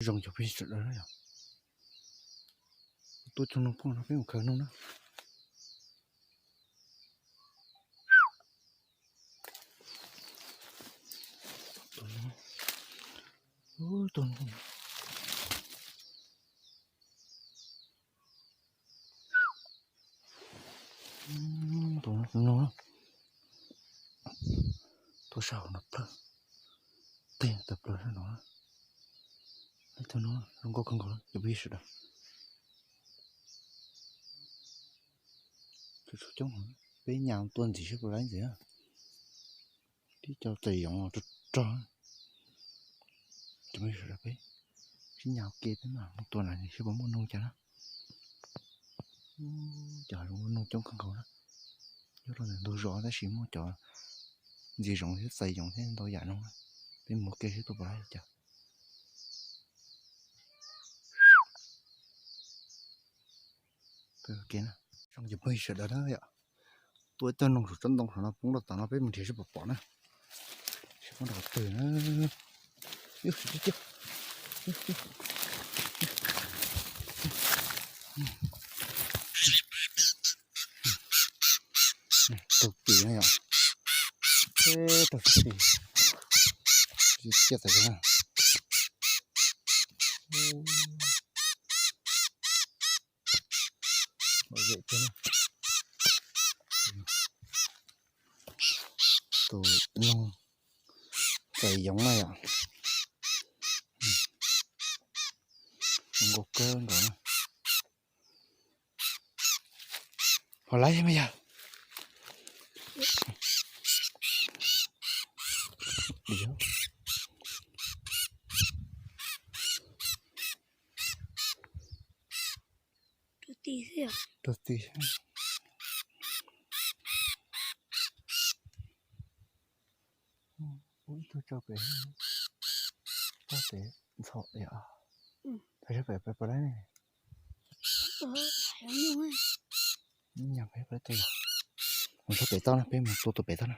Zoo cov phooj ywg sawv daws na yom. Tuaj cog noog phooj no peb mus khaws noog na. Tuaj noog. Tus no, tus no tuaj sab hauv no plawg, tes tawm plaws sab no. Tus no zoo nkauj kawg nkaus cov phooj ywg sawv daws. Tshuav coob, peb nyas tua ntxiv seb puas laib ntxiv. Tib co txais yoov rog rog. Cov phooj ywg sawv daws, peb sib nyas ua ke peb mam mus tua na seb puas muaj noog cas na. Cov hav zoov noog coob kawg nkaus na. Nyob rau ntawm ntug zos tab sis muaj cov ntxiv zoov thiab txais yoov thiab ntau yam no. Peb mus ua ke seb tua puas laib cas. Zoo cov phooj ywg sawv daws na yom, tua ib tug noog saum tsob ntoo saum no poob rau tom no peb mus nrhiav seb puas pom na. Seb poob rau qhov twg na. Tug tis na yom. Tug tis. Ciaj tas na. Bảo vệ cho nó. Tus noog txais yoov na yom. Zoo nkauj kawg nkaus na. Ho laib mas yog. Rau tis. Ib tug tso pem, tso pem ntxhov yom. Pem, pem, pem, pem, nyas pem, pem, mus tso pem toj na, peb mus tua tus pem toj na.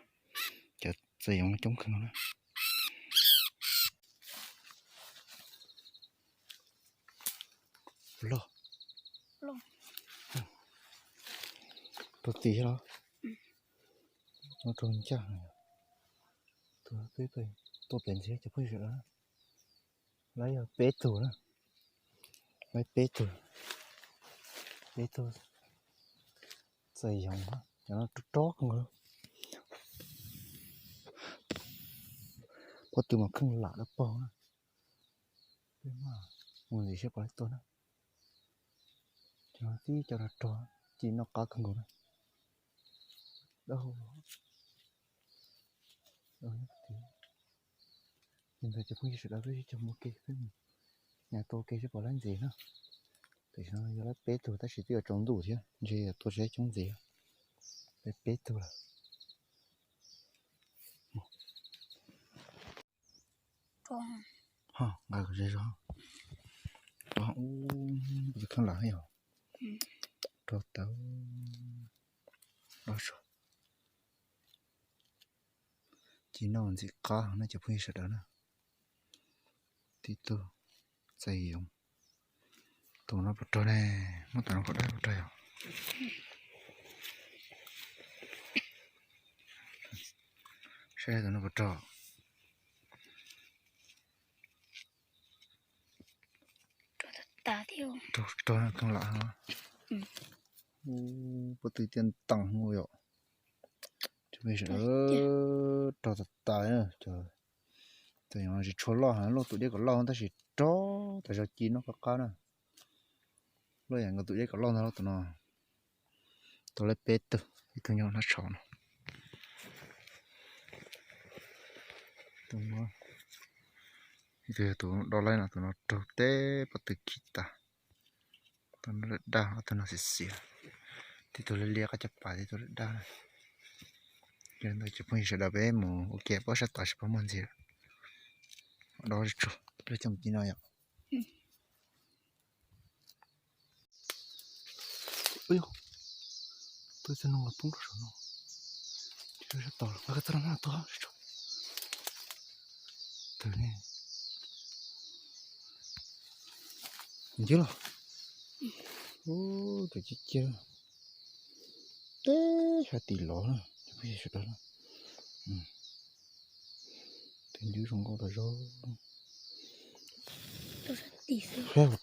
Cov txais yoov no coob kawg no na. Loj. Rau tis los? Rau ncaj. Tua pem ntxiv cov phooj ywg sawv daws. Lawv yog peb tug na. Lawv peb tug. Peb tug txais yoov, cov no rog rog kawg nkaus. Pob tw mas kheej lam dawb paug na. Peb mam mus ntxiv seb puas laib tua na. Cov no tib co rog rog, ci noj qab kawg nkaus na. Dawb, dawb. Li ntawd cov phooj ywg sawv daws peb sib cog mus ua ke, peb mus nyas tua ua ke seb puas laib ntxiv na. Tam sim no yog laib peb tug tab sis twb yuav tsaus ntuj thiab, ntshe yuav tua tsis laib coob ntxiv. Laib peb tug lawm. Ho nqa kom ze zog. Ub, tus kheej lam yog rau tau. Ob sab. Ci noj ntxim qab no cov phooj ywg sawv daws na. Tib tug txais yoov. Tus no puas rog ne? Muab tus no kom dawb puas rog yom? Saib tus no puas rog. Rog, rog kheej lam. Ub, pob tw tiaj ntees hu yom. Cov phooj ywg sawv daws, rog tas tas. Tus yoov no tsis tshua loj, luaj tus dej kom loj tab sis rog tas zog, ci noj qab qab na. Luaj yam nkaus tus dej kom loj ntag lauj tus no. Tua laib peb tug, ib tug nyob hnab tshauv no. Tus no, ib tug yog tus do laib no, tus no raug teb pob tw khib tas. Tus no lawm daj, ob tug no xiav xiav. Tib tug liab liab qab caj pas, tib tug lawm daj. Yog li ntawd cov phooj ywg sawv daws peb mus ua ke pab sab tod seb puas muaj ntxiv. Dob tsuag, peb coj mus ci no yom. Tus txiv noog los poob rau saum no. Sab tod los nqa txog no tuag. Twg ne? Ntxim los. Ub, tus ciaj ciaj. Teb hais tias los na, cov phooj ywg sawv daws na. Tus ntxwb zoo nkauj tas zog. Rog.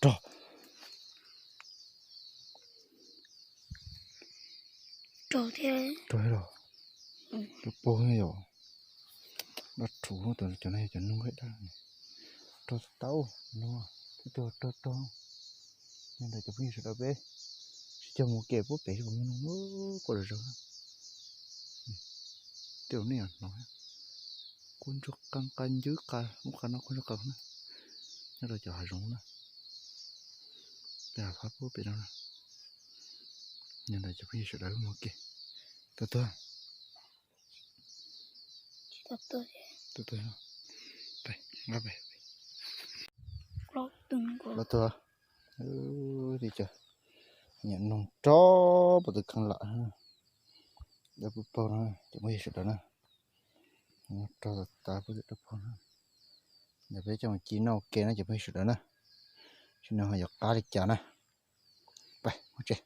Rog thiab los. Rog pog yom. Dab rhuv, cov no yog cov noog dab. Rog tau no, twb tuag rog rog. Nyob ntawm cov phooj ywg sawv daws peb sib cog mus kev puag pem puas muaj noog quaj zom zaws. Tej zaum nej hnov quaj ntsuag qa nqa ncwb qa ub qa no quaj ntsuag qa na. Nyob rau cov hav zoov na. Peb hav phab puag pem no na. Nyob ntawm cov phooj ywg sawv daws mus kev. Tuaj tuaj. Tuaj tuaj. Los tuaj. Ub, tib co nyiam noog rog puag tim kheej lam. Dawb paug paug no cov phooj ywg sawv daws na. Rog tas tas puag tim dawb paug no. Ntawm peb coj mus ci noj ua ke na cov phooj ywg sawv daws na. Tsis noj ho yuav qab li cas na. Pais mus tsev.